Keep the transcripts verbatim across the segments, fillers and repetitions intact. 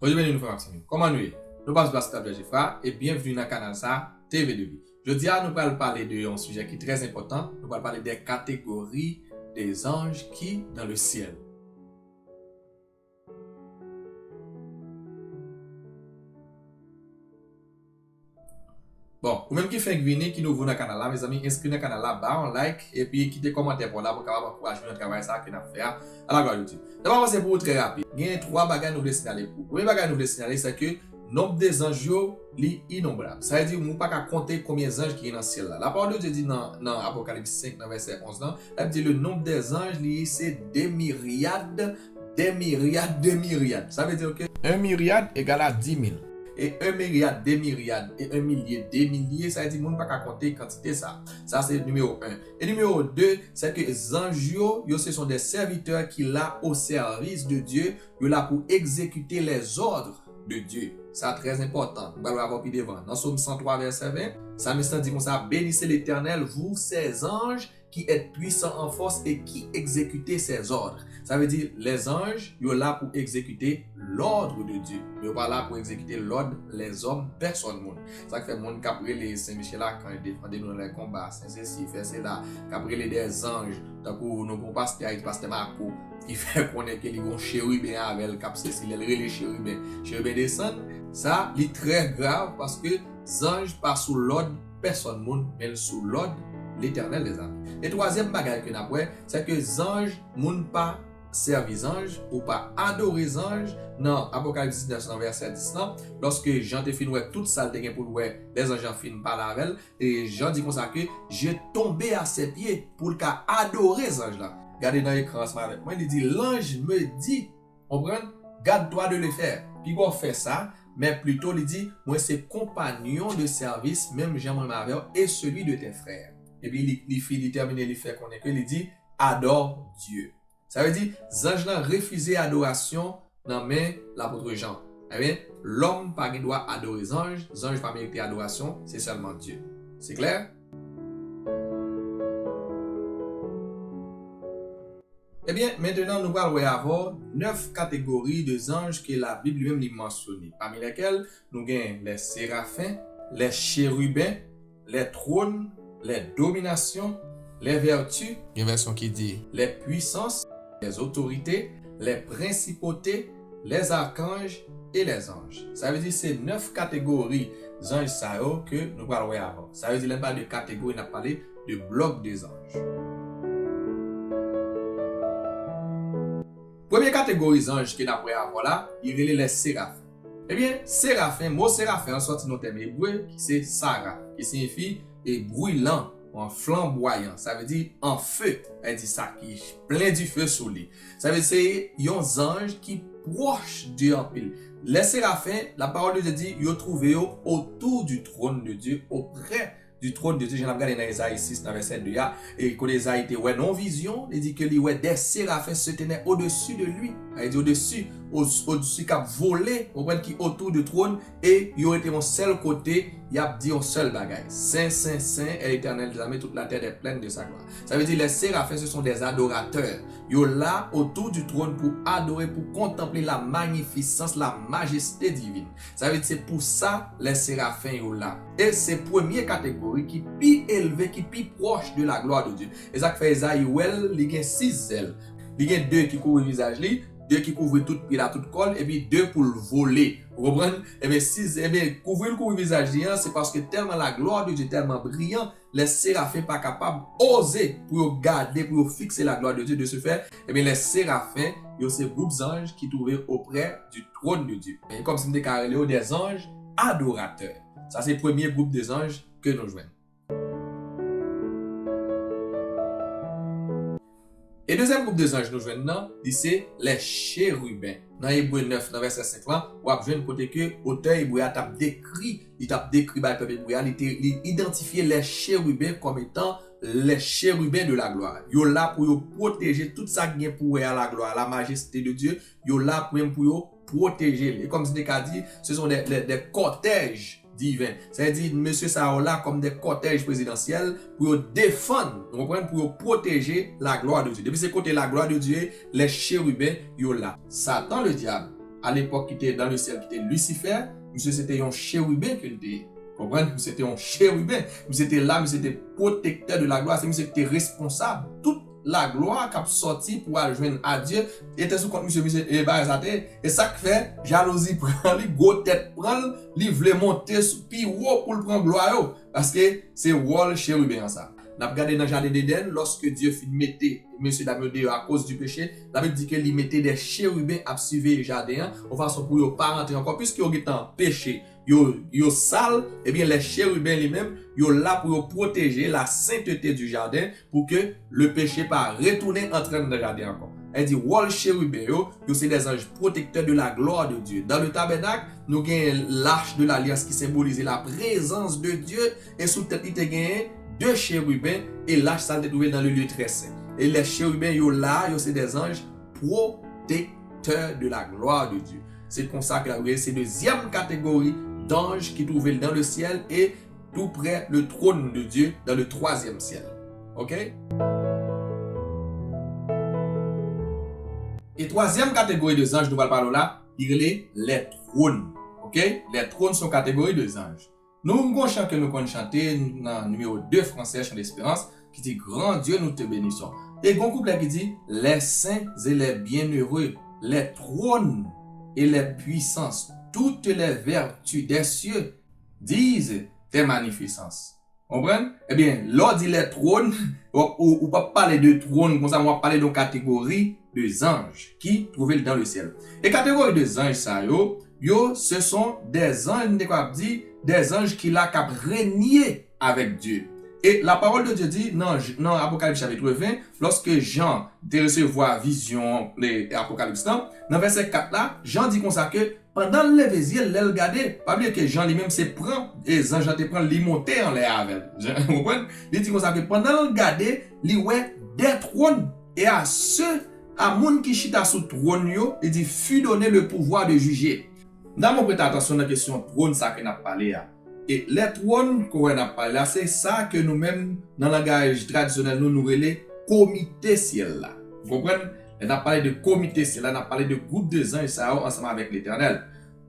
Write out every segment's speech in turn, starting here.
Bondye beni nou, frè m ak sè m yo. Kòman nou ye? Nou pa sou plas Tab Jèfra e byenvni nan kanal sa, T V de vi. Jodi a, nou pral pale de yon sijè ki trè enpòtan. Nou pral pale de kategori de zanj ki dans le ciel. Bon, ou menm ki fenk vini, ki nouvo nan kanal la, mezanmi, enskri nan kanal la, ba yon like, epi kite kòmantè pa w la pou w kapab ankouraje nou nan travay sa a ke n ap fè a, a la glwa de Dye. N ap avanse pou ou trè rapid. Gen twa bagay nou vle siyale pou ou. Premye bagay nou vle siyale, se ke nonb de zanj yo, li inonbrab. Sa vle di, nou pa ka konte konbyen zanj ki gen nan syèl la. La parole de Dieu di nan, nan Apokalips senk, nan vèsè onz lan, l ap di, le nombre des anges, li, se de miryad, de miryad, de miryad. Sa vle di ke un myriade égale à dix mille. E un myriade, de miryad, e un millier, de milliers, sa vle di moun pa ka konte kantite sa. Sa se nimewo en. E nimewo de, se ke zanj yo, yo se sont des serviteurs qui là au service de Dieu, yo la pou egzekite les ordres de Dieu. Sa trè enpòtan. Nou pral wè avè w pi devan. Nan Sòm san twa, vèsè ven, salmis lan di konsa, bénissez l'Éternel, vous ses anges, qui êtes puissants en force et qui exécutez ses ordres. Sa vle di, lèzanj, yo la pou egzekite l'ordre de Dieu. Yo pa la pou egzekite lòd lèzòm, pèsòn moun. Sa k fè moun k ap rele Sen Michel Akanj, defande nou nan lè konba, Sen sesi, fè sela, k ap rele dèzanj, tankou nou gon pastè Ayiti, pastè Marco, ki fè konnen ke li gon cheriben avè l, k ap sesi, lè l rele cheriben, cheriben desann. Sa, li trè grav, paske zanj pa sou lòd pèsòn moun, men l sou lòd Letènèl dèzame. E twazyèm bagay ke n ap wè, se ke zanj, moun pa sèvi zanj, ou pa adore zanj, nan Apokalips diznèf, nan vèsè dis lan, lòske Jan te fin wè tout sa l te gen pou l wè, lè zanj lan fin pale avè l, e Jan di konsa ke, je tombe à ses pieds, pou l ka adore zanj lan. Gade nan ekran ansanm avèk mwen, li di, l'ange me dit, konprann? Garde-toi de le faire. Piga w fè sa, men plito li di, mwen se konpanyon de sèvis, menm jan mwen avè w, et celui de tes frères. Epi li, li fini tèmine, li fè konnen ke li di, adore Dieu. Sa vle di, zanj lan refize adorasyon nan men lapot Jan. Ebyen, lòm pa gen dwa adore zanj, zanj pa merite adorasyon, se sèlman Dye. Se klè? Ebyen, mentenan nou pral wè avè w nèf kategori de zanj ke Labib li menm li mansyone, pami lèkèl nou gen les séraphins, les chérubins, les trônes, les dominations, les vertus, gen vèsyon ki di les puissances, les autorités, les principautés, les archanges et les anges. Sa vle di se nèf kategori zanj sa yo ke nou pral wè avè w. Sa vle di lè n pale de kategori, n ap pale de blòk de zanj. Premye kategori zanj ke n ap wè avè w la, li rele les séraphins. Ebyen, serafen, mo serafen an sòti nan tèm ebre ki se saraf, ki siyifi e brilan, an flanbwayan, sa vle di an fe, sa vle di sa ki plen dife sou li. Sa vle di se yon zanj ki pwòch Dye anpil. Les séraphins, la parole de Dieu di, yo twouve yo autour du trône de Dieu, auprès du trône de Dieu, jan n ap gade nan Ezayi sis, nan vèsè de a, e kote Ezayi te wè nan yon vizyon, li di ke li wè des séraphins se tenaient au-dessus de lui, sa vle di odesi, o-, odesi k ap vole, ou konprann, ki autour du trône, e yo rete yon sèl kote, y ap di yon sèl bagay, Saint, Saint, Saint est l'Éternel des armées, toute la terre est pleine de sa gloire. Sa vle di, les séraphins, ce sont des adorateurs. Yo la autour du trône pou adore, pou kontanple la magnificence, la majesté divine. Sa vle di se pou sa lè serafen yo la. E se premye kategori ki pi elve, ki pi pwòch de la gloire de Dieu. E sa k fè Ezayi wè l, li gen sis zèl. Li gen de ki kouvri vizaj li, de ki kouvri tout pye l a tout kò l, epi de pou l vole. Ou konprann? Ebyen, sis, ebyen, kouvri l kouvri vizaj li an, se paske tèlman la gloire de Dieu tèlman briyan, lè serafen pa kapab oze pou yo gade, pou yo fikse la gloire de Dieu. De ce fait, ebyen, lè serafen, yo se gwoup zanj ki twouve auprès du trône de Dieu. E kòmsi m te ka rele yo des anges adorateurs. Sa se premye gwoup de zanj ke nou jwenn. E dezyèm gwoup de zanj nou jwenn nan, li se les chérubins. Nan Ebre nèf, nan vèsè senk lan, w ap jwenn kote ke otè ebre a t ap dekri, li t ap dekri bay pèp ebre a, li te, li idantifye les chérubins kòm etan les chérubins de la gloire. Yo la pou yo pwoteje tout sa k gen pou wè a la gloire, la majesté de Dieu, yo la pou menm pou yo pwoteje l. E kòmsi te ka di, ce sont des, des, des cortèges divins. Sa vle di, mesye sa yo la kòm des cortèges présidentiels pou yo defann, ou konprann, pou yo pwoteje la gloire de Dieu. Depi se kote la gloire de Dieu ye, les chérubins, yo la. Satan, le diable, alepòk ki te dans le ciel, ki te Lisifè, misye se te yon cheriben ke l te ye. Konprann? Misye te yon cheriben. Misye te la, misye te pwotektè de la glwa. Se misye ki te responsab tout laglwa k ap sòti pou al jwenn a Dye. E te sou kont misye, misye, e bagay sa te. E sa k fè jalouzi pran li, gwo tèt pran l, li vle monte sou pi wo pou l pran glwa yo. Paske se wòl cheriben an sa. N ap gade nan jaden Edenn, lòske Dye fin mete mesye dam yo deyò akoz di peche, Labib di ke li mete de cheriben ap siveye jaden an, yon fason pou yo pa rantre ankò, piske yo gentan peche, yo, yo sal, ebyen, lè cheriben li menm, yo la pou yo pwoteje la sentete di jaden, pou ke le peche pa retounen antre anndan jaden ankò. Sa vle di, wòl cheriben yo, yo se des anges protecteurs de la gloire de Dieu. Dans le tabernacle, nou gen lach de lalyans ki senbolize la prezans de Dye, e sou tèt li te genyen de cheriben, e lach sa l te twouve l dans le lieu très saint. E lè cheriben yo la, yo se des anges protecteurs de la gloire de Dieu. Se konsa ke l ap rele, se dezyèm kategori d'ange ki twouve l dans le ciel e tout près le trône de Dieu dans le troisième ciel. Ok? E twazyèm kategori de zanj nou pral pale w la, li rele les trônes. Ok? Les trônes se yon kategori de zanj. Nou gon chan ke nou konn chante nan nimewo de fransè, Chant d'Espérance, ki di, Grand Dieu, nous te bénissons. E gon kouplè ki di, Les saints et les bienheureux, les trônes et les puissances, toutes les vertus des cieux disent tes magnificences. Konprann? Ebyen, lè w di les trônes, ou, ou, ou p ap pale de twòn konsa, men w ap pale de yon kategori de zanj ki twouve l dans le ciel. E kategori de zanj sa yo, yo, ce sont des anges, nou te kapab di, des anges ki la, k ap renye avèk Dye. E la parole de Dieu dit nan, nan Apokalips chapit ven, lòske Jan te resevwa vizyon, e, Apokalips lan, nan vèsè kat la, Jan di konsa ke pandan l leve zye l, lè l gade, pa bliye ke Jan li menm se pran, e zanj lan te pran l, li monte anlè avè l. Ou konprann? Li di konsa ke pandan l gade, li wè des trônes, et à ceux, a moun ki chita sou twòn yo, li di, fut donné le pouvoir de juger. M ta mwen prete atansyon nan kesyon twòn sa ke n ap pale a. E les trônes ke w wè n ap pale la, se sa ke nou menm, nan langaj tradisyonèl nou, nou rele komite syèl la. Ou konprann? Lè n ap pale de komite syèl la, n ap pale de gwoup de zanj sa yo ansanm avèk Letènèl.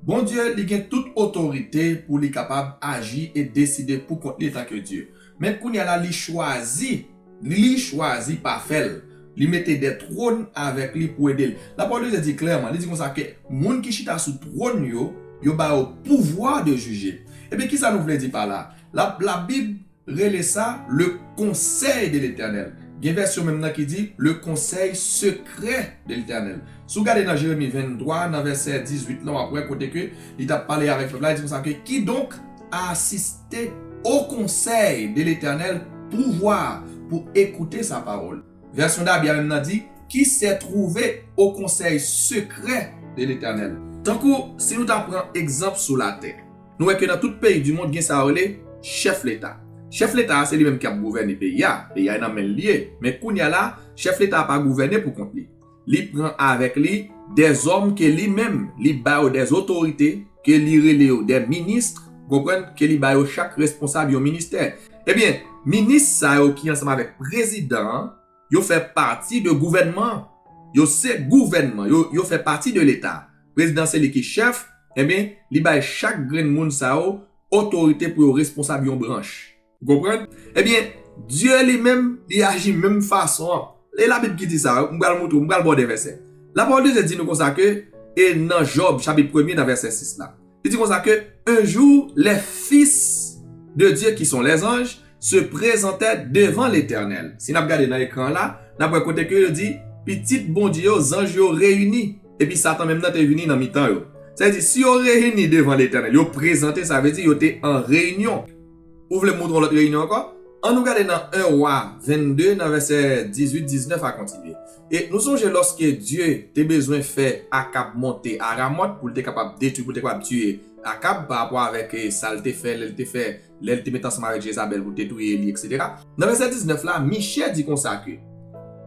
Bondye, li gen tout otorite pou li kapab aji e deside pou kont li antanke Dye. Men kounye a la, li chwazi, li chwazi pa fè l. Li mete des trônes avèk li pou ede l. Lapawòl de Dye di klèman, li di konsa ke moun ki chita sou twòn yo, yo ba yo pouvwa de jije. Ebyen, kisa nou vle di pa la? La, Labib rele sa le conseil de l'Éternel. Gen vèsyon menm nan ki di le conseil secret de l'Éternel. Si w gade nan Jeremi venntwa, nan vèsè dizuit lan, w ap wè kote ke li t ap pale avèk pèp la, li di konsa ke, quiconque a assisté au conseil de l'Éternel pour voir, pour écouter sa parole. Vèsyon Dabi a menm nan di, qui s'est trouvé au conseil secret de l'Éternel. Tankou si nou ta pran egzanp sou latè. Nou wè ke nan tout peyi di mond gen sa yo rele chèf leta. Chèf leta a se li menm k ap gouvène peyi a. Peyi a nan men l li ye. Men kounye a la, chèf leta a pa gouvène pou kont li. Li pran avèk li dèzòm ke li menm, li ba yo dèzotorite, ke li rele yo des ministres, konprann, ke li ba yo chak responsab yon ministè. Ebyen, minis sa yo ki ansanm avèk prezidan an, yo fè pati de gouvènman an. Yo se gouvènman, yo, yo fè pati de leta. Prezidan se li ki chèf, ebyen, li bay chak grenn moun sa yo otorite pou yo responsab yon branch. Ou konprann? Ebyen, Dye li menm, li aji menm fason an. E Labib ki di sa, m pral montre w, m pral ba w de vèsè. Lapawòl de Dye di nou konsa ke, e nan Jòb, chapit premye, nan vèsè sis la, li di konsa ke, un jour, les fils de Dieu, qui sont les anges, se présentèrent devant l'Éternel. Si n ap gade nan ekran an la, n ap wè kote ke yo di, pitit Bondye yo, zanj yo reyini. Epi Satan menm nan te vini nan mitan yo. Sa vle di, si yo reyini devan Letènèl, yo prezante, sa vle di yo te an reyinyon. Ou vle m montre w lòt reyinyon ankò? Ann nou gade nan en Wa vennde, nan vèsè dizuit, diznèf a kontinye. E nou sonje lòske Dye te bezwen fè Akab monte a Ramòt pou l te kapab detwi, pou l te kapab tiye Akab pa rapò avèk, e, sa l te fè, lè l te fè, lè l te met ansanm avèk Jezabèl pou te touye li, etsetera. Nan vèsè diznèf la, Michè di konsa ke,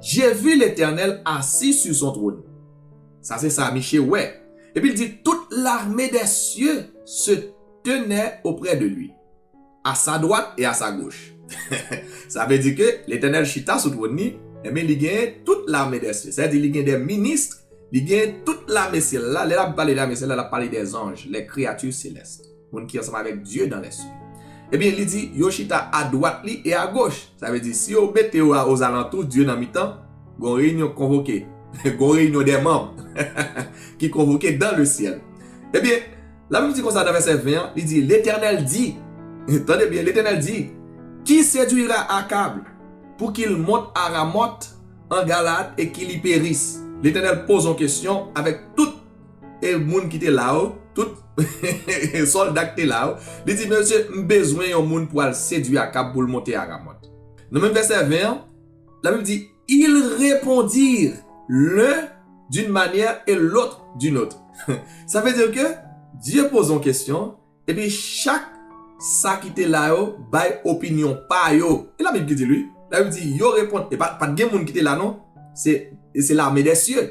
J'ai vu l'Éternel assis sur son trône. Sa se sa Michè wè. Epi l di, toute l'armée des cieux se tenait auprès de lui, à sa droite et à sa gauche. Sa vle di ke Letènèl chita sou twòn li, enben li genyen tout l'armée des cieux. Sa vle di li gen des ministres Li gen tout lame syèl la. Lè l ap pale de lame syèl la, l ap pale dèzanj, les créatures célestes, moun ki ansanm avèk Dye dans les cieux. Ebyen, li di, yo chita adwat li e agoch. Sa vle di, si yo mete yo a, ozalantou, Dye nan mitan, gon reyinyon konvoke. Gon reyinyon dè manm ki konvoke dans le ciel. Ebyen, Labib di konsa nan vèsè ven an, li di, L'Éternel dit, tande byen, Letènèl di, qui séduira Akab pour qu'il monte à Ramoth en Galaad et qu'il y périsse? Letènèl poze yon kesyon avèk tout e moun ki te la yo, tout sòlda ki te la yo. Li di, mesye, m bezwen yon moun pou al sedui Akab pou l monte a Ramot. Nan menm vèsè ven an, Labib di, ils répondirent l'un d'une manière et l'autre d'une autre. Sa vle di ke Dye poze yon kesyon, epi chak sa ki te la yo bay opinyon pa yo. E Labib ki di l, wi. Labib di, yo reponn, e pa, pa t gen moun ki te la, non. Se, se lame dè sye.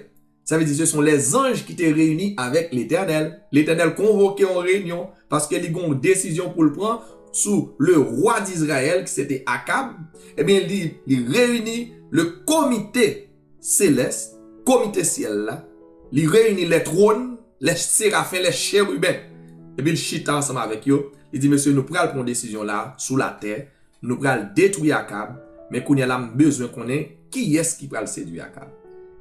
Sa vle di, se son lèzanj ki te reyini avèk Letènèl. Letènèl konvoke yon reyinyon paske li gen yon desizyon pou l pran sou le rwa d'Izrayèl, ki se te Akab. Ebyen, li, li reyini le komite selès, komite syèl la. Li reyini lè twòn, lè serafen, lè cheriben. Epi l chita ansanm avèk yo. Li di, mesye, nou pral pran yon desizyon la, sou latè. Nou pral detwi Akab, men kounye a la m bezwen konnen kiyès ki pral sedui Akab.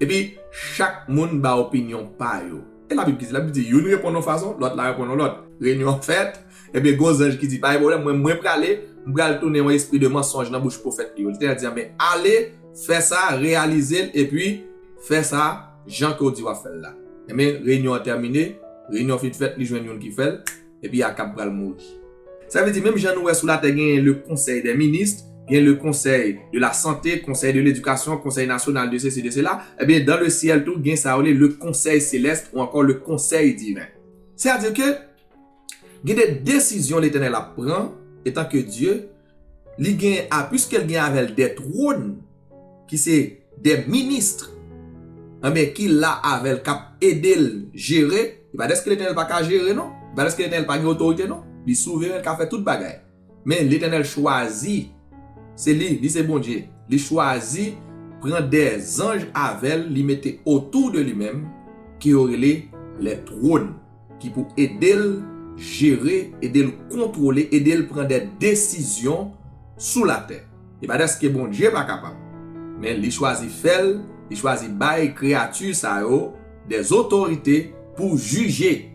Epi, chak moun ba opinyon pa yo. E Labib ki di, Labib di, youn reponn yon fason, lòt la reponn yon lòt. Reyinyon an fèt, epi gon zanj ki di, pa gen pwoblèm, mwen, mwen prale, m pral tounen yon espri de mansonj nan bouch pwofèt li yo. Li te di, men ale, fè sa, reyalize l, epi fè sa, jan ke w di w ap fè l la. Ebyen, reyinyon an tèmine, reyinyon fin fèt, li jwenn youn ki fè l, epi Akab pral mouri. Sa vle di, menm jan nou wè sou latè, gen le conseil des ministres, gen le conseil de la santé, conseil de l'éducation, conseil national de ceci, de cela, ebyen, dans le ciel tou, gen sa yo rele le conseil céleste ou encore le conseil divin. Sètadi ke gen de desizyon Letènèl ap pran, etan ke Dye, li gen, a, piske l gen avè l de twòn, ki se de minis, anben, ki la avè l, k ap ede l jere, e pa dèske Letènèl pa ka jere, non. E pa dèske Letènèl pa gen otorite, non. Li souveren, l ka fè tout bagay. Men Letènèl chwazi, se li, li se Bondye. Li chwazi pran de zanj avè l, li mete otou de li menm, ke yo rele les trônes, ki pou ede l jere, ede l kontwole, ede l pran de desizyon sou latè. E pa dèske Bondye pa kapab, men li chwazi fè l, li chwazi bay kreyati sa yo de otorite pou jije.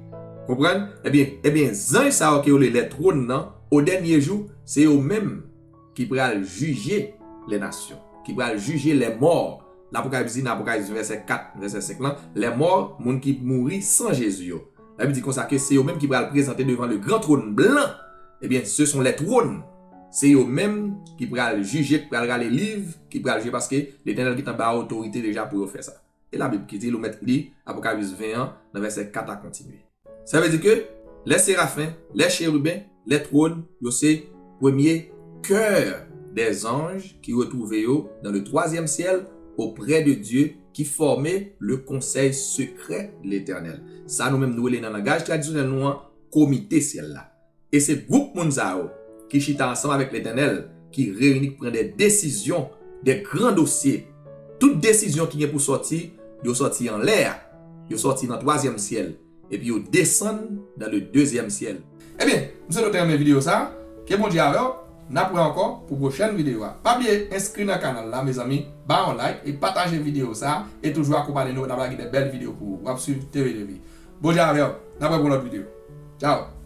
Konprann? Ebyen, ebyen, zanj sa yo ke yo rele les trônes nan, o dènye jou, se yo menm ki pral jije les nations, ki pral jije les morts. Lapokalips di nan Apokalips vèsè kat, vèsè senk lan, les morts, moun ki mouri san Jezi yo. Labib di konsa ke se yo menm ki pral prezante devan le grand trône blanc. Ebyen, ce sont les trônes. Se yo menm ki pral jije, ki pral rale liv, ki pral jije paske Letènèl gentan ba yo otorite deja pou yo fè sa. E Labib ki di l, ou mèt li Apokalips ven an, nan vèsè kat a kontinye. Sa vle di ke les seraphins, les chérubins, les trônes, yo se premye kè dè zanj ki retwouve yo dans le troisième ciel auprès de Dieu, ki fòme le conseil secret de l'Éternel. Sa nou menm nou rele nan langaj tradisyonèl nou an, komite syèl la. E se gwoup moun sa yo ki chita ansanm avèk Letènèl, ki reyini, ki pran de desizyon, de gran dosye. Tout desizyon ki gen pou sòti, yo sòti anlè a. Yo sòti nan twazyèm syèl. Epi yo desann dans le deuxième ciel. Ebyen, m swete w te renmen videyo sa. Ke Bondye avè w. N ap wè ankò pou pwochèn videyo a. Pa bliye enskri nan kanal la, mezanmi, ba yon like e pataje videyo sa. E toujou akonpanye nou, n ap lage de bèl videyo pou ou. W ap swiv T V de vi. Bondye avè w. N ap wè pou lòt videyo. Tchao.